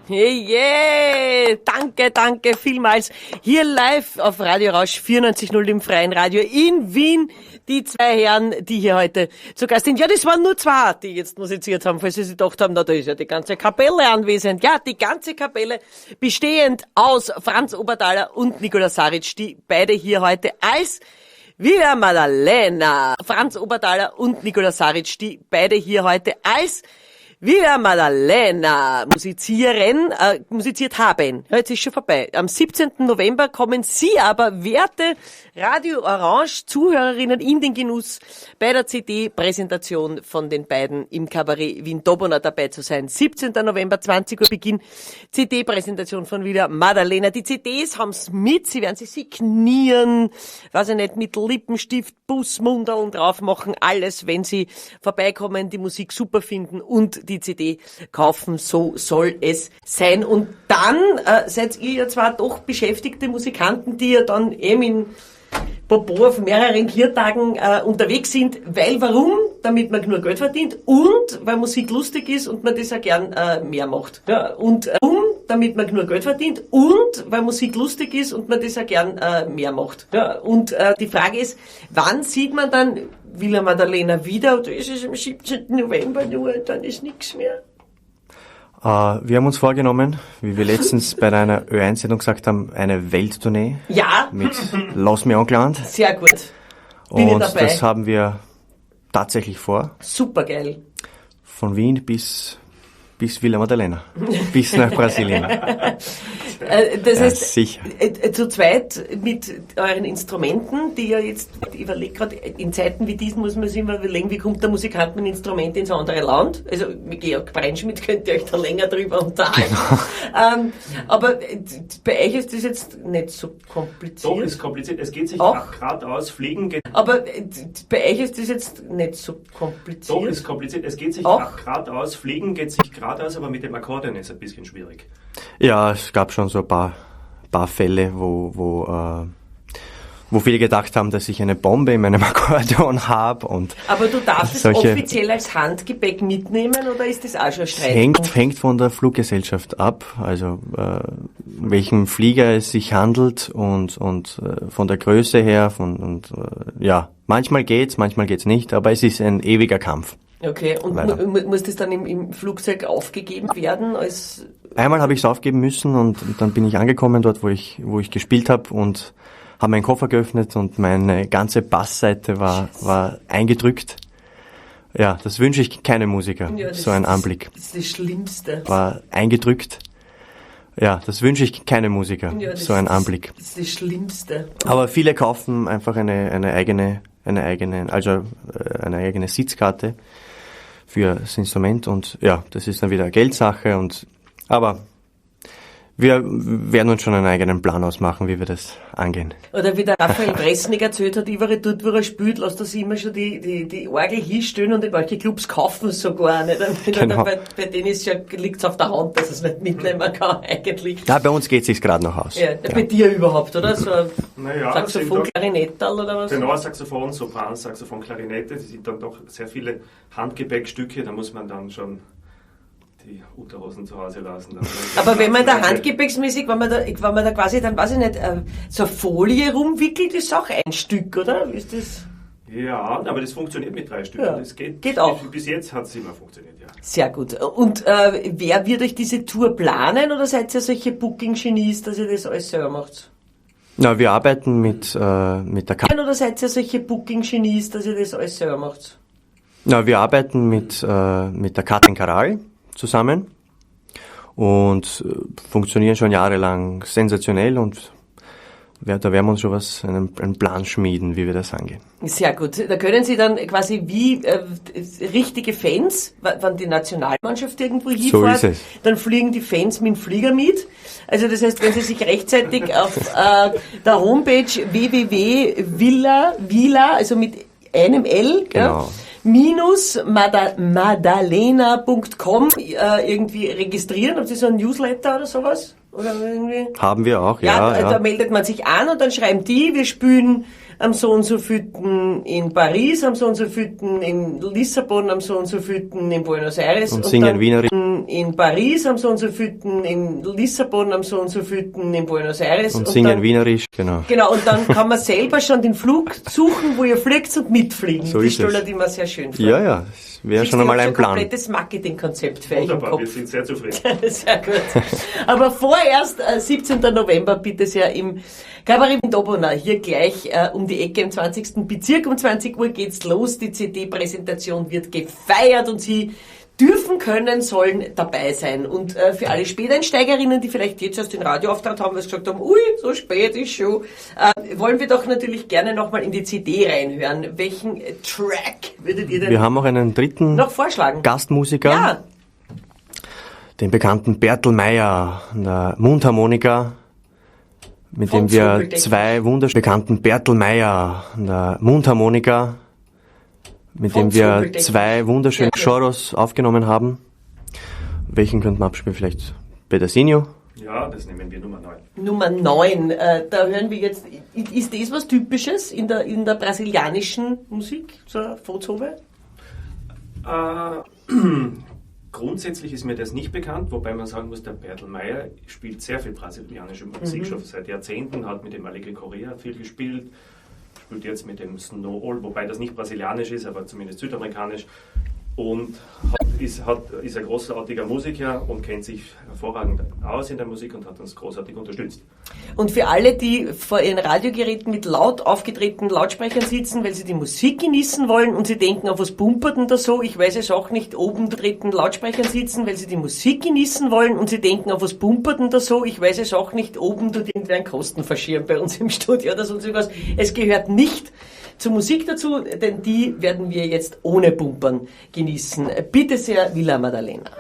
Hey, yeah. Danke, danke vielmals. Hier live auf Radio Rausch 94.0 im Freien Radio in Wien. Die zwei Herren, die hier heute zu Gast sind. Ja, das waren nur zwei, die jetzt musiziert haben, falls Sie sich gedacht haben, na, da ist ja die ganze Kapelle anwesend. Ja, die ganze Kapelle bestehend aus Franz Oberthaler und Nikola Saric, die beide hier heute als Villa Madalena, Franz Oberthaler und Nikola Saric, die beide hier heute als Villa Madalena musiziert haben. Ja, jetzt ist schon vorbei. Am 17. November kommen Sie aber, werte Radio Orange Zuhörerinnen, in den Genuss, bei der CD-Präsentation von den beiden im Kabarett Wien Dobona dabei zu sein. 17. November, 20 Uhr Beginn, CD-Präsentation von Villa Madalena. Die CDs haben's mit, sie werden sie signieren, weiß ich nicht, mit Lippenstift, Busmundeln drauf machen, alles, wenn sie vorbeikommen, die Musik super finden und die CD kaufen, so soll es sein. Und dann seid ihr ja zwar doch beschäftigte Musikanten, die ja dann eben in Popo auf mehreren Kirtagen unterwegs sind, weil warum? Damit man genug Geld verdient und weil Musik lustig ist und man das ja gern mehr macht. Ja, und damit man genug Geld verdient und weil Musik lustig ist und man das ja gern mehr macht. Ja, und die Frage ist, wann sieht man dann Villa Madalena wieder? Oder ist es am 17. November nur, dann ist nichts mehr? Wir haben uns vorgenommen, wie wir letztens bei einer Ö1-Sendung gesagt haben, eine Welttournee. Ja. Mit Lass mich angelangt. Sehr gut. Bin Und ich dabei. das haben wir tatsächlich vor. Supergeil. Von Wien bis Villa Madalena. Bis nach Brasilien. Das Ja, heißt, sicher. Zu zweit mit euren Instrumenten, die ja jetzt, ich überlege gerade, in Zeiten wie diesen muss man sich immer überlegen, wie kommt der Musikant mit Instrument ins andere Land? Also mit Georg Breinschmidt könnt ihr euch da länger drüber unterhalten. Genau. Aber bei euch ist das jetzt nicht so kompliziert. Doch, ist kompliziert. Es geht sich geradeaus, fliegen geht. Aber bei euch ist das jetzt nicht so kompliziert. Doch, ist kompliziert. Es geht sich geradeaus, fliegen geht sich geradeaus, aber mit dem Akkordeon ist es ein bisschen schwierig. Ja, es gab schon so ein paar Fälle, wo viele gedacht haben, dass ich eine Bombe in meinem Akkordeon habe. Und aber du darfst es offiziell als Handgepäck mitnehmen oder ist das auch schon ein Streit? Hängt von der Fluggesellschaft ab, also welchem Flieger es sich handelt und von der Größe her. Ja, manchmal geht's nicht, aber es ist ein ewiger Kampf. Okay, und muss das dann im Flugzeug aufgegeben werden? Als Einmal habe ich es aufgeben müssen und dann bin ich angekommen dort, wo ich gespielt habe und habe meinen Koffer geöffnet und meine ganze Bassseite war eingedrückt. Ja, das wünsche ich keinem Musiker, ja, so ein Anblick. Das ist das Schlimmste. War eingedrückt. Ja, das wünsche ich keinem Musiker, ja, so ein Anblick. Das ist das Schlimmste. Aber viele kaufen einfach eine eigene Sitzkarte für das Instrument und ja, das ist dann wieder eine Geldsache aber wir werden uns schon einen eigenen Plan ausmachen, wie wir das angehen. Oder wie der Raphael Bressnig erzählt hat, überall dort, wo er spielt, lässt er sich immer schon die Orgel hinstellen und in manche Clubs kaufen es sogar nicht. Genau. Bei denen ist ja, liegt's auf der Hand, dass er es nicht mitnehmen kann eigentlich. Ja, bei uns geht sich's gerade noch aus. Ja, ja. Bei dir überhaupt, oder? So ein Saxophon, Klarinettal oder was? Tenor, Saxophon, Sopran, Saxophon, Klarinette, das sind dann doch sehr viele Handgepäckstücke, da muss man dann schon die Unterhosen zu Hause lassen. Aber wenn man da handgepäcksmäßig, wenn man da quasi dann, weiß ich nicht, so eine Folie rumwickelt, ist auch ein Stück, oder? Ist das? Ja, aber das funktioniert mit 3 Stücken. Ja, das geht auch. Bis jetzt hat es immer funktioniert, ja. Sehr gut. Und wer wird euch diese Tour planen oder seid ihr solche Booking-Genies, dass ihr das alles selber macht? Na, wir arbeiten mit der Oder seid ihr solche Booking-Genies, dass ihr das alles selber macht? Na, wir arbeiten mit der Katrin Karal zusammen und funktionieren schon jahrelang sensationell und Da werden wir uns schon was, einen Plan schmieden, wie wir das angehen. Sehr gut. Da können Sie dann quasi wie richtige Fans, wenn die Nationalmannschaft irgendwo hinfährt, so ist es. Dann fliegen die Fans mit dem Flieger mit. Also das heißt, wenn Sie sich rechtzeitig auf der Homepage www.villa, Villa, also mit einem L, genau. Ja, minus madalena.com irgendwie registrieren. Haben Sie so einen Newsletter oder sowas? Oder irgendwie? Haben wir auch, ja. Ja, da meldet man sich an und dann schreiben die, wir spielen am so und so vielten in Paris, am so und so vielten in Lissabon, am so und so vielten in Buenos Aires. Und singen Wiener. In Paris, am so und so vielten in Lissabon, am so und so vielten in Buenos Aires. Und singen Wienerisch, genau. Genau, und dann kann man selber schon den Flug suchen, wo ihr fliegt und mitfliegen. So ist es. Die die man sehr schön vor. Ja, ja, das wäre schon einmal ein Plan. Ein komplettes Marketingkonzept für euch im Kopf. Wir sind sehr zufrieden. Sehr gut. Aber vorerst, 17. November, bitte sehr im Kabarett Dobona, hier gleich um die Ecke im 20. Bezirk. Um 20 Uhr geht's los. Die CD-Präsentation wird gefeiert und Sie dürfen, können, sollen dabei sein. Und für alle Späteinsteigerinnen, die vielleicht jetzt erst den Radioauftritt haben, weil sie gesagt haben, ui, so spät ist schon, wollen wir doch natürlich gerne nochmal in die CD reinhören. Welchen Track würdet ihr denn Wir haben auch einen dritten noch vorschlagen? Gastmusiker. Ja. Den bekannten Bertel Meyer, der Mundharmonika, mit dem wir zwei wunderschönen bekannten Bertel Meyer, der Mundharmonika, mit dem wir zwei wunderschöne Choros aufgenommen haben. Welchen könnten wir abspielen? Vielleicht Pedasinho? Ja, das nehmen wir Nummer 9. Nummer 9, da hören wir jetzt, ist das was Typisches in der brasilianischen Musik, so Volkshobe? Grundsätzlich ist mir das nicht bekannt, wobei man sagen muss, der Bertel Meyer spielt sehr viel brasilianische Musik schon seit Jahrzehnten, hat mit dem Alegre Correa viel gespielt, spielt jetzt mit dem Snow All, wobei das nicht brasilianisch ist, aber zumindest südamerikanisch. Und ist ein großartiger Musiker und kennt sich hervorragend aus in der Musik und hat uns großartig unterstützt. Und für alle, die vor ihren Radiogeräten mit laut aufgedrehten Lautsprechern sitzen, weil sie die Musik genießen wollen und sie denken, auf was pumpert denn da so, ich weiß es auch nicht, oben drehten Lautsprechern sitzen, weil sie die Musik genießen wollen und sie denken, auf was pumpert denn da so, ich weiß es auch nicht, oben tut irgendwer einen Kosten verschieren bei uns im Studio oder sonst irgendwas. Es gehört nicht zur Musik dazu, denn die werden wir jetzt ohne Pumpern genießen. Bitte sehr, Vila Madalena.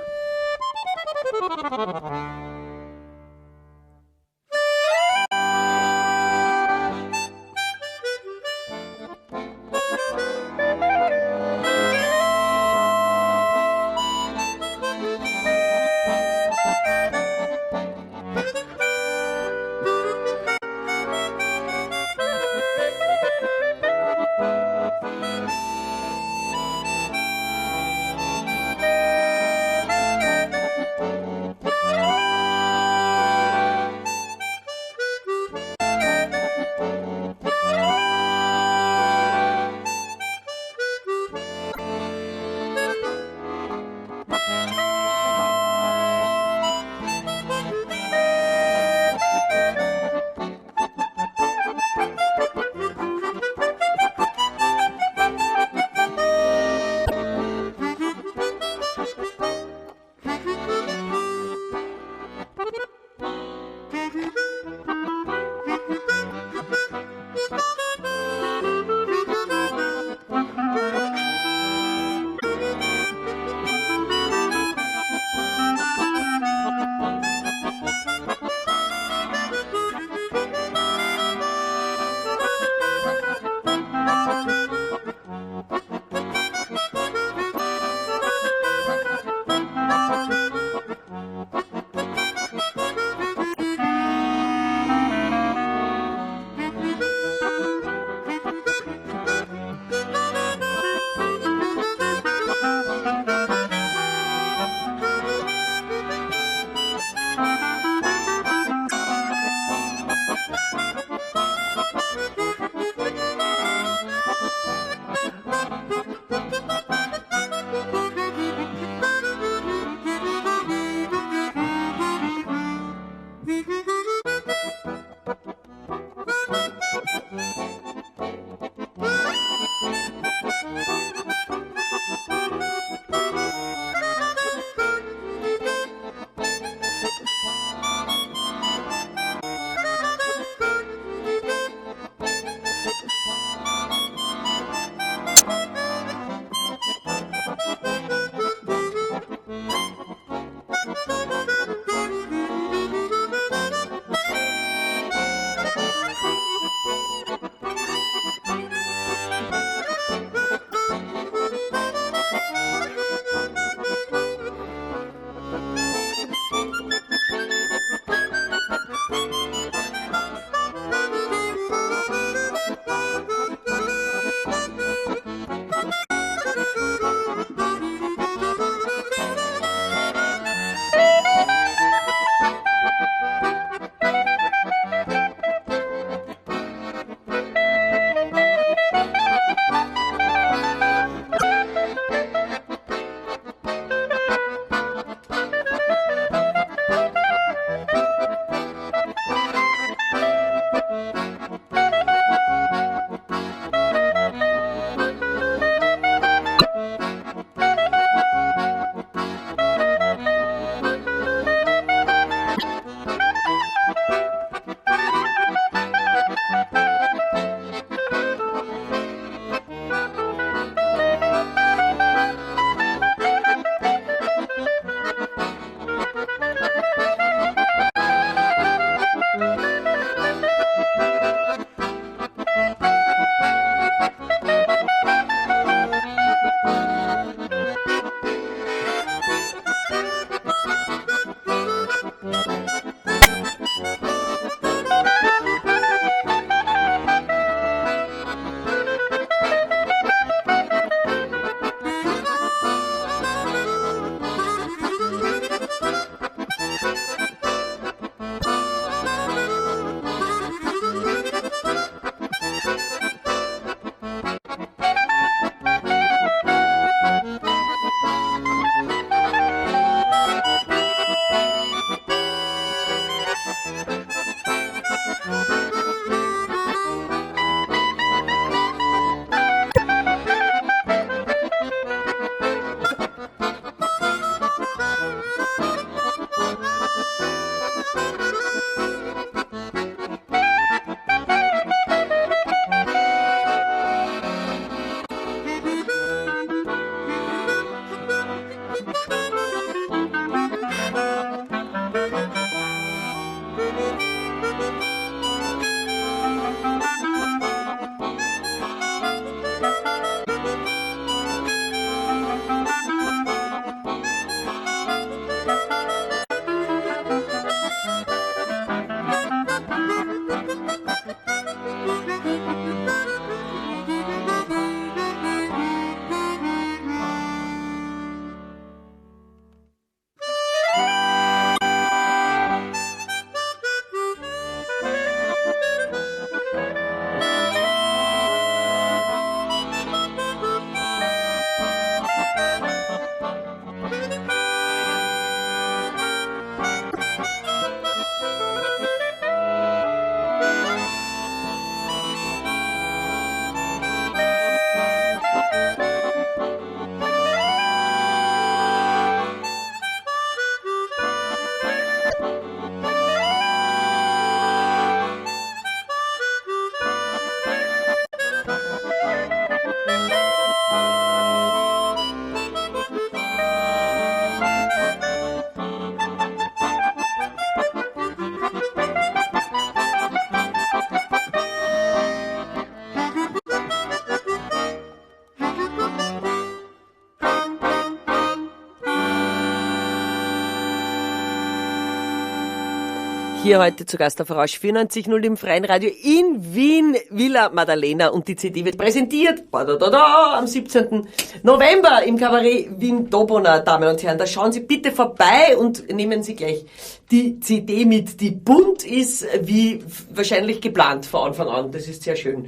Hier heute zu Gast auf Rausch 94.0 im Freien Radio in Wien, Villa Madalena, und die CD wird präsentiert ba, da, da, da, am 17. November im Kabarett Wien Dobona, Damen und Herren. Da schauen Sie bitte vorbei und nehmen Sie gleich die CD mit, die bunt ist, wie wahrscheinlich geplant von Anfang an. Das ist sehr schön.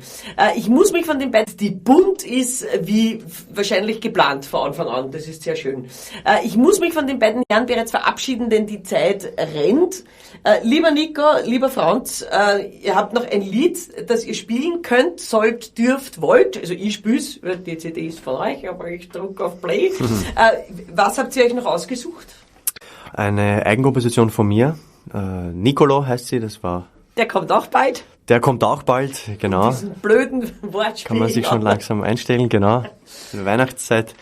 Ich muss mich von den beiden, die bunt ist, wie wahrscheinlich geplant von Anfang an. Das ist sehr schön. Ich muss mich von den beiden Herren bereits verabschieden, denn die Zeit rennt. Lieber Nico, lieber Franz, ihr habt noch ein Lied, das ihr spielen könnt, sollt, dürft, wollt. Also ich spiel's, weil die CD ist von euch, aber ich drück auf Play. Was habt ihr euch noch ausgesucht? Eine Eigenkomposition von mir. Nicolo heißt sie, das war. Der kommt auch bald. Der kommt auch bald, genau. Diesen blöden Wortspiel. Kann man sich schon langsam einstellen, genau. In der Weihnachtszeit.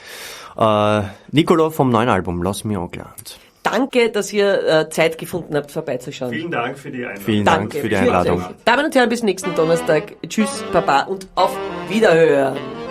Nicolo vom neuen Album, Lass mi oglant. Danke, dass ihr Zeit gefunden habt, vorbeizuschauen. Vielen Dank für die Einladung. Vielen Dank Danke für die Einladung. Damen und Herren, bis nächsten Donnerstag. Tschüss, Baba und auf Wiederhören.